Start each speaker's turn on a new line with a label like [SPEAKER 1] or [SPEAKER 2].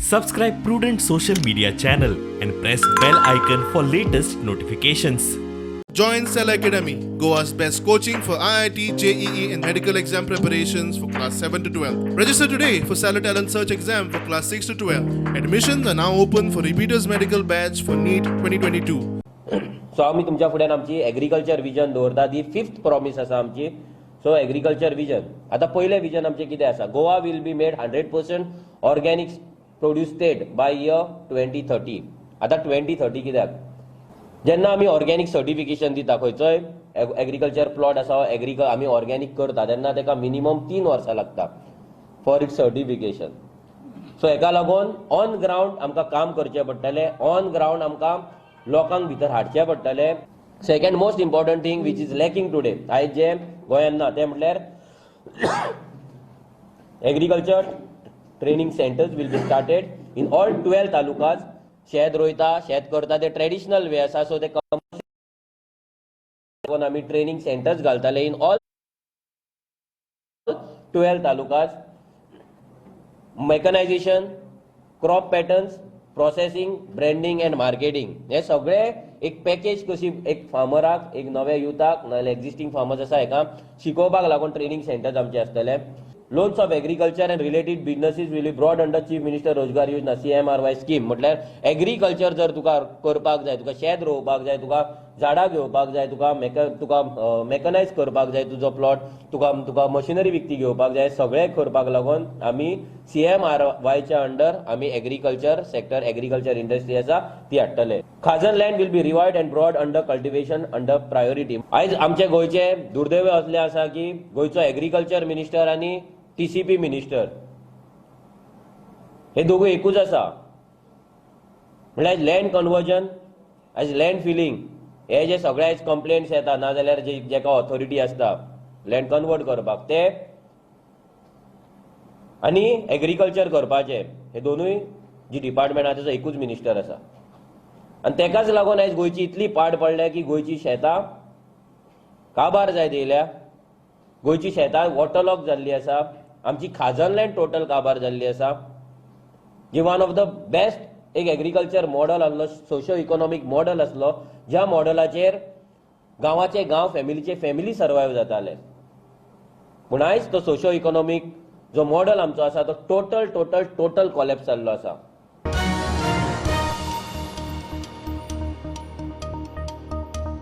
[SPEAKER 1] Subscribe Prudent Social Media channel and press bell icon for latest notifications.
[SPEAKER 2] Join Cell Academy, Goa's best coaching for IIT, JEE, and medical exam preparations for class 7 to 12. Register today for Stellar Talent Search exam for class 6 to 12. Admissions are now open for repeaters medical batch for NEET 2022.
[SPEAKER 3] So आमी तुमच्या फुड्यान आमची agriculture vision दवरता. दी fifth promise आसा आमची. So agriculture vision, आतां पयलें vision आमचें कितें आसा? Goa will be made 100% organic produce state by year 2030. आतां 2030 कित्याक? जेन्ना आमी ऑर्गेनीक सर्टिफिकेशन दिता, खंयचोय एग्रीकल्चर प्लॉट आसा, आमी ऑर्गेनीक करता तेन्ना ताका मिनिमम 3 वर्सां लागता फॉर it's certification. सो हेका लागून ऑन ग्रावंड आमकां काम करचें पडटलें, ऑन ग्रावंड आमकां लोकांक भितर हाडचें पडटलें. Second most important thing which is lacking today, आयज जें गोंयांत ना तें म्हटल्यार agriculture training centers will be started in all 12 talukas. शेत रोयता, शेत करता, ते ट्रेडिशनल वे आसा. सो ते आमी ट्रेनिंग सेंटर्स घालतले in all 12 talukas. Mechanization, crop patterns, processing, branding and marketing हे सगळे एक पॅकेज कशी एक फार्मराक, एक नव्या युथाक, नाजाल्यार एक्झिस्टींग फार्मर्स आसा हेका शिकोवपाक लागून ट्रेनिंग सेंटर्स आमचे आसतले. Loans of agriculture and related businesses will be brought under Chief Minister Rozgar Yojana, CMRY scheme. म्हटल्यार एग्रीकल्चर जर तुका करपाक जाय, तुका शेत रोवपाक जाय, तुका झाडां घेवपाक जाय, तुका मेकनायज करपाक जाय तुजो प्लॉट, तुका मशिनरी विकती घेवपाक जाय, सगळें करपाक लागून आमी सीएमआरवायच्या अंडर आमी एग्रीकल्चर सेक्टर, एग्रीकल्चर इंडस्ट्री आसा ती हाडटले. Khazan land will be revived and brought under cultivation under priority. आयज आमचे गोंयचे दुर्दैव असलें आसा की गोंयचो एग्रीकल्चर मिनिस्टर आनी टीसीपी मिनिस्टर हे दोगूय एकूच आसा. म्हणल्यार लँड कन्वर्जन, आयज लँड फिलिंग हे जे सगळे आयज कंप्लेंट्स येता, नाजाल्यार जे जेका ऑथॉरिटी आसता लँड कन्वर्ट करपाक ते आनी एग्रीकल्चर करपाचे, हे दोनूय जी डिपार्टमेंट आसा तेचो एकूच मिनिस्टर आसा. आनी तेकाच लागून आयज गोंयची इतली पाड पडल्या की गोंयची शेतां काबार जायत येयल्या, गोंयची शेतां वॉटरलॉग जाल्ली आसा, आमची खाजन लँड टोटल काबार जाल्ली आसा, जी वन ऑफ the best एक एग्रीकल्चर मॉडल आसलो, सोशियो इकॉनॉमीक मॉडल आसलो, ज्या मॉडलाचेर गांवाचे गांव, फॅमिलीचे फॅमिली सर्वायव जाताले. पूण आयज तो सोशियो इकॉनॉमीक जो मॉडल आमचो आसा तो टोटल टोटल टोटल कॉलेप्स जाल्लो आसा.